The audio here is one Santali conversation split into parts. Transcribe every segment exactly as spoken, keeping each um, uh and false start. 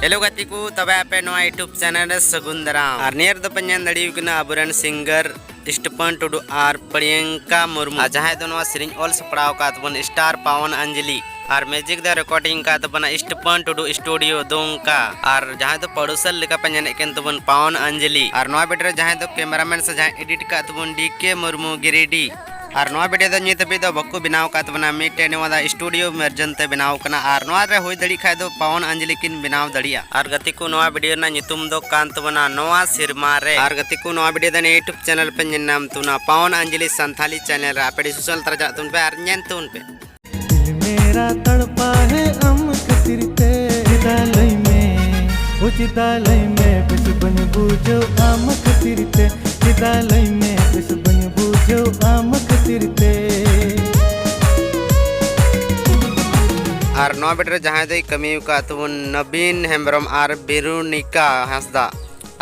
ᱦᱮᱞᱳ ᱜᱟᱛᱮ ᱠᱚ, ᱛᱚᱵᱮ ᱟᱯᱮ ᱱᱚᱣᱟ YouTube ᱪᱮᱱᱮᱞ ᱨᱮ ᱥᱟᱹᱜᱩᱱ ᱫᱟᱨᱟᱢ᱾ ᱟᱨ ᱱᱤᱭᱟᱹ ᱨᱮᱫᱚ ᱯᱮ ᱧᱮᱞ ᱫᱟᱲᱮᱭᱟᱠᱚ ᱠᱟᱱᱟ ᱟᱵᱚᱨᱮᱱ ᱥᱤᱝᱜᱟᱨ ᱥᱴᱤᱯᱷᱟᱱ ᱴᱩᱰᱩ ᱟᱨ ᱯᱨᱤᱭᱟᱝᱠᱟ ᱢᱩᱨᱢᱩ, ᱟᱨ ᱡᱟᱦᱟᱸᱭ ᱫᱚ ᱱᱚᱣᱟ ᱥᱮᱨᱮᱧ ᱚᱞ ᱥᱟᱯᱲᱟᱣ ᱟᱠᱟᱫ ᱛᱟᱵᱚᱱ ᱥᱴᱟᱨ ᱯᱟᱣᱚᱱ ᱟᱧᱡᱞᱤ, ᱟᱨ ᱢᱤᱭᱩᱡᱤᱠ ᱫᱚ ᱨᱮᱠᱚᱨᱰᱤᱝ ᱟᱠᱟᱫ ᱛᱟᱵᱚᱱᱟ ᱥᱴᱤᱯᱷᱟᱱ ᱴᱩᱰᱩ ᱥᱴᱩᱰᱤᱭᱳ ᱫᱩᱢᱠᱟ, ᱟᱨ ᱡᱟᱦᱟᱸᱭ ᱫᱚ ᱯᱨᱚᱰᱭᱩᱥᱟᱨ ᱞᱮᱠᱟ ᱯᱮ ᱧᱮᱞᱮᱫ ᱠᱟᱱ ᱛᱟᱵᱚᱱ ᱯᱟᱣᱚᱱ ᱟᱧᱡᱞᱤ, ᱟᱨ ᱱᱚᱣᱟ ᱵᱷᱤᱰᱤᱭᱳ ᱨᱮ ᱡᱟᱦᱟᱸᱭ ᱫᱚ ᱠᱮᱢᱮᱨᱟᱢᱮᱱ ᱥᱮ ᱡᱟᱦᱟᱸᱭ ᱮᱰᱤᱴ ᱟᱠᱟᱫ ᱛᱟᱵᱚᱱ ᱰᱤ ᱠᱮ ᱢᱩᱨᱢᱩ ᱜᱤᱨᱤᱰᱤ, ᱟᱨ ᱱᱚᱣᱟ ᱵᱷᱤᱰᱤᱭᱳ ᱫᱚ ᱱᱤᱛ ᱦᱟᱹᱵᱤᱡ ᱫᱚ ᱵᱟᱠᱚ ᱵᱮᱱᱟᱣ ᱟᱠᱟᱫ ᱛᱟᱵᱚᱱᱟ, ᱢᱤᱫᱴᱮᱱ ᱱᱚᱣᱟ ᱫᱚ ᱥᱴᱩᱰᱤᱭᱳ ᱵᱷᱟᱨᱡᱚᱱ ᱛᱮ ᱵᱮᱱᱟᱣ ᱠᱟᱱᱟ, ᱟᱨ ᱱᱚᱣᱟ ᱨᱮ ᱦᱩᱭ ᱫᱟᱲᱮᱭᱟᱜ ᱠᱷᱟᱡ ᱫᱚ ᱯᱟᱣᱚᱱ ᱟᱧᱡᱞᱤ ᱠᱤᱱ ᱵᱮᱱᱟᱣ ᱫᱟᱲᱮᱭᱟᱜᱼᱟ᱾ ᱟᱨ ᱜᱟᱛᱮ ᱠᱚ, ᱱᱚᱣᱟ ᱵᱷᱤᱰᱤᱭᱳ ᱨᱮᱱᱟᱜ ᱧᱩᱛᱩᱢ ᱫᱚ ᱠᱟᱱ ᱛᱟᱵᱚᱱᱟ ᱱᱚᱣᱟ ᱥᱮᱨᱢᱟ ᱨᱮ᱾ ᱟᱨ ᱜᱟᱛᱮ ᱠᱚ, ᱱᱚᱣᱟ ᱵᱷᱤᱰᱤᱭᱳ ᱫᱚ ᱱᱤᱭᱟᱹ YouTube ᱪᱮᱱᱮᱞ ᱯᱮ ᱧᱮᱞ ᱧᱟᱢ ᱛᱟᱵᱚᱱᱟ ᱯᱟᱣᱚᱱ ᱟᱧᱡᱞᱤ ᱥᱟᱱᱛᱷᱟᱞᱤ ᱪᱮᱱᱮᱞ ᱨᱮ᱾ ᱟᱯᱮ ᱰᱤᱥᱠᱨᱤᱯᱥᱚᱱ ᱞᱟᱛᱟᱨ ᱪᱟᱞᱟᱜ ᱛᱟᱵᱚᱱ ᱯᱮ ᱟᱨ ᱧᱮᱞ ᱛᱟᱵᱚᱱ ᱯᱮ᱾ दिल मेरा तड़पा है आम खातिर ते। चिदा लई में, ओ चिदा लई में, बस बन बूझो आम खातिर ते। चिदा लई में, बस बन बूझो आम खातिर ते। ᱟᱨ ᱱᱚᱣᱟ ᱵᱷᱤᱰᱤᱭᱳ ᱨᱮ ᱡᱟᱦᱟᱸᱭ ᱫᱚᱭ ᱠᱟᱹᱢᱤ ᱟᱠᱟᱫ ᱛᱟᱵᱚᱱ ᱱᱚᱵᱤᱱ ᱦᱮᱢᱵᱨᱚᱢ ᱟᱨ ᱵᱤᱨᱩᱱᱤᱠᱟ ᱦᱟᱸᱥᱫᱟ,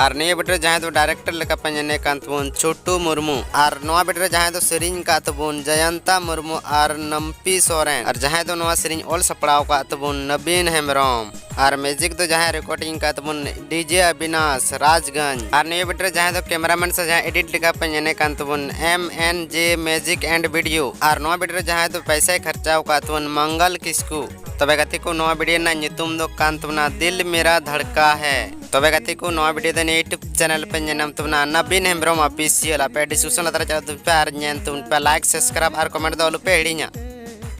ᱟᱨ ᱱᱤᱭᱟᱹ ᱵᱷᱤᱰᱤᱭᱳ ᱨᱮ ᱡᱟᱦᱟᱸᱭ ᱫᱚ ᱰᱟᱭᱨᱮᱠᱴᱚᱨ ᱞᱮᱠᱟ ᱯᱮ ᱧᱮᱞᱮ ᱠᱟᱱ ᱛᱟᱵᱚᱱ ᱪᱷᱳᱴᱩ ᱢᱩᱨᱢᱩ, ᱟᱨ ᱱᱚᱣᱟ ᱵᱷᱤᱰᱤᱭᱳ ᱨᱮ ᱡᱟᱦᱟᱸᱭ ᱫᱚ ᱥᱮᱨᱮᱧ ᱟᱠᱟᱫ ᱛᱟᱵᱚᱱ ᱡᱚᱭᱚᱱᱛᱟ ᱢᱩᱨᱢᱩ ᱟᱨ ᱱᱟᱢᱯᱤ ᱥᱚᱨᱮᱱ, ᱟᱨ ᱡᱟᱦᱟᱸᱭ ᱫᱚ ᱱᱚᱣᱟ ᱥᱮᱨᱮᱧ ᱚᱞ ᱥᱟᱯᱲᱟᱣ ᱟᱠᱟᱫ ᱛᱟᱵᱚᱱ ᱱᱚᱵᱤᱱ ᱦᱮᱢᱵᱨᱚᱢ, ᱟᱨ ᱢᱤᱭᱩᱡᱤᱠ ᱫᱚ ᱡᱟᱦᱟᱸᱭ ᱨᱮᱠᱚᱨᱰᱤᱝ ᱟᱠᱟᱫ ᱛᱟᱵᱚᱱ ᱰᱤᱡᱮ ᱟᱵᱤᱱᱟᱥ ᱨᱟᱡᱽᱜᱚᱸᱡᱽ, ᱟᱨ ᱱᱤᱭᱟᱹ ᱵᱷᱤᱰᱤᱭᱳ ᱨᱮ ᱡᱟᱦᱟᱸᱭ ᱫᱚ ᱠᱮᱢᱮᱨᱟᱢᱮᱱ ᱥᱮ ᱡᱟᱦᱟᱸᱭ ᱮᱰᱤᱴ ᱞᱮᱠᱟ ᱯᱮ ᱧᱮᱞᱮ ᱠᱟᱱ ᱛᱟᱵᱚᱱ ᱮᱢ ᱮᱱ ᱡᱮ ᱢᱤᱭᱩᱡᱤᱠ ᱮᱱᱰ ᱵᱷᱤᱰᱤᱭᱳ, ᱟᱨ ᱱᱚᱣᱟ ᱵᱷᱤᱰᱤᱭᱳ ᱨᱮ ᱡᱟᱦᱟᱸᱭ ᱫᱚ ᱯᱚᱭᱥᱟᱭ ᱠᱷᱚᱨᱪᱟᱣ ᱟᱠᱟᱫ ᱛᱟᱵᱚᱱ ᱢᱚᱝᱜᱚᱞ ᱠᱤᱥᱠᱩ᱾ ᱛᱚᱵᱮ ᱜᱟᱛᱮ ᱠᱚ, ᱱᱚᱣᱟ ᱵᱷᱤᱰᱤᱭᱳ ᱨᱮᱱᱟᱜ ᱧᱩᱛᱩᱢ ᱫᱚ ᱠᱟᱱ ᱛᱟᱵᱚᱱᱟ ᱫᱤᱞ ᱢᱮᱨᱟ ᱫᱷᱟᱲᱠᱟ ᱦᱮ᱾ ᱛᱚᱵᱮ ᱜᱟᱛᱮ ᱠᱚ, ᱱᱚᱣᱟ ᱵᱷᱤᱰᱤᱭᱳ ᱫᱚ ᱱᱤᱭᱟᱹ YouTube ᱪᱮᱱᱮᱞ ᱯᱮ ᱧᱮᱞ ᱧᱟᱢ ᱛᱟᱵᱚᱱᱟ ᱱᱚᱵᱤᱱ ᱦᱮᱢᱵᱨᱚᱢ ᱚᱯᱷᱤᱥᱤᱭᱟᱞ᱾ ᱟᱯᱮ ᱰᱤᱥᱠᱨᱤᱯᱥᱚᱱ ᱞᱟᱛᱟᱨ ᱨᱮ ᱪᱟᱞᱟᱜ ᱛᱟᱵᱚᱱ ᱯᱮ ᱟᱨ ᱧᱮᱞ ᱛᱟᱵᱚᱱ ᱯᱮ, ᱞᱟᱭᱤᱠ ᱥᱟᱵᱥᱠᱨᱟᱭᱤᱵ ᱟᱨ ᱠᱚᱢᱮᱱᱴ ᱫᱚ ᱟᱞᱚ ᱯᱮ ᱦᱤᱲᱤᱧᱟ᱾